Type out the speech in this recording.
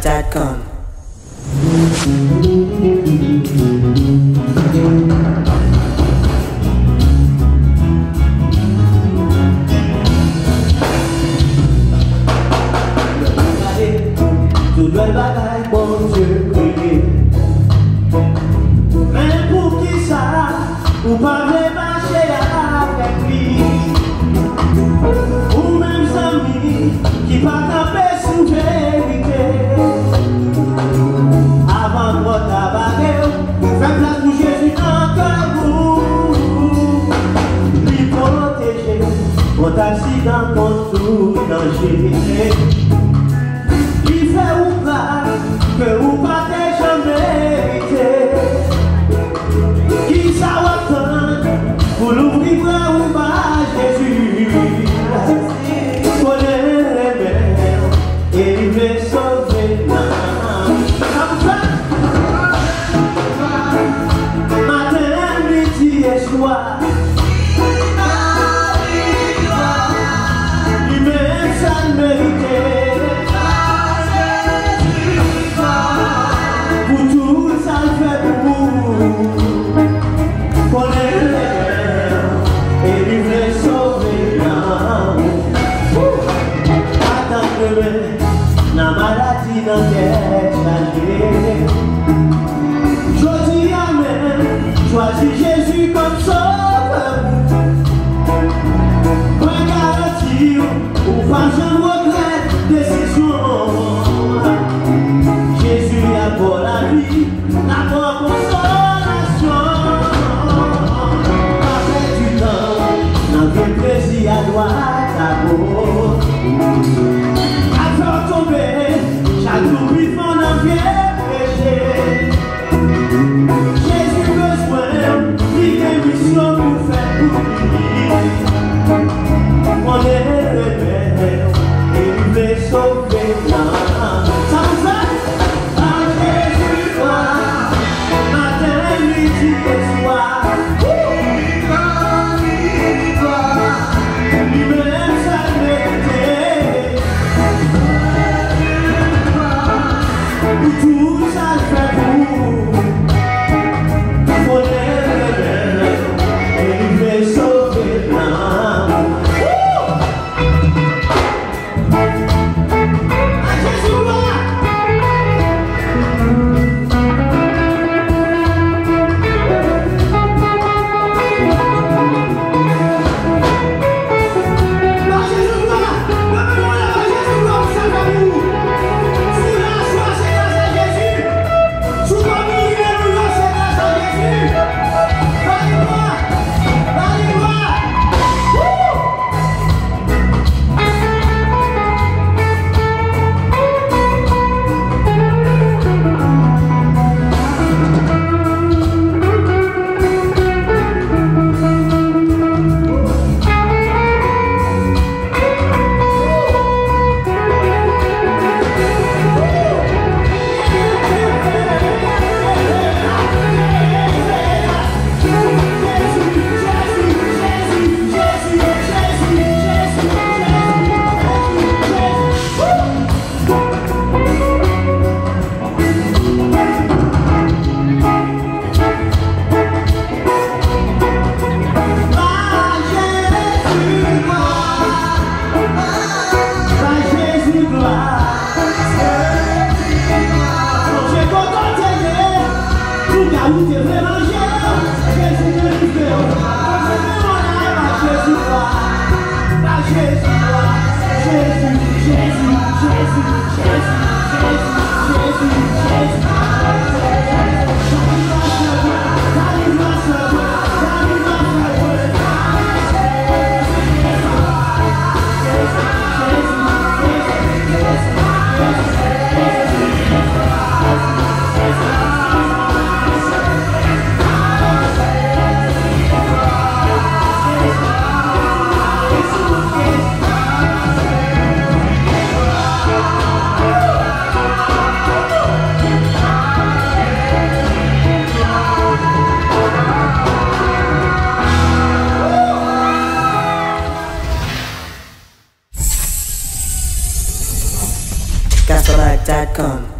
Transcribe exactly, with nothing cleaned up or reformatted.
dot com. Tout bèl bagay Bondye kreye. Men poukisa ou pa vle mache avèk li? Ou menm zanmi ki pa kanpe sou verite. Avan twò ta bare w, fè plas pou Jezi nan kè ou. Li pwoteje w, kont aksidan, kont tout danje. Li fè ou gras ke ou pa te janm merite. Kisa w ap tann pou louvri bra ou ba Jezi? Konnen l renmen w e li vle sove nanm ou. Sa pou fè maten, midi e swa. Li menm sèl merite. Pou tout sa l fè pou ou. Konnen l renmen w e li vle sove nanm ou. Pa tann demen nan maladi, nan tèt chaje. Jodi a menm, chwazi Jezi kòm sovè ou. Mwen garanti w, ou p ap janm regrèt desizyon w. Jezi ap ba w lavi, l ap ba w konsolasyon. Pa pèdi tan w nan vye plezi adwat agoch k ap fè w tonbe chak jou pi fon nan vye peche. Jezi bezwen w, li gen misyon pou fè pou li. Konnen l renmen w e li vle sove nanm ou. Sa pou fè? Ba Jezi glwa, maten, midi e swa. Li menm sèl merite. Pou tout sa l fè pou ou. Konnen l renmen w e li vle sove nanm ou. Ba Jezi glwa. Ba Jezi glwa. Leve men w anlè, ba Jezi glwa pou sa l fè pou ou. Si w la aswè a, se gras a Jezi. Si w pa mouri, alelouya, se gras a Jezi. Ba li glwa. Ba li glwa. Woo! Ba Jezi glwa. Ba Jezi glwa. Sonje kote w te ye, lougawou te vle manje w, Jezi delivre w. Leve men w anlè, ba Jezi glwa. Ba Jezi glwa. Jezi, Jezi, Jezi. Gastorbag dot com.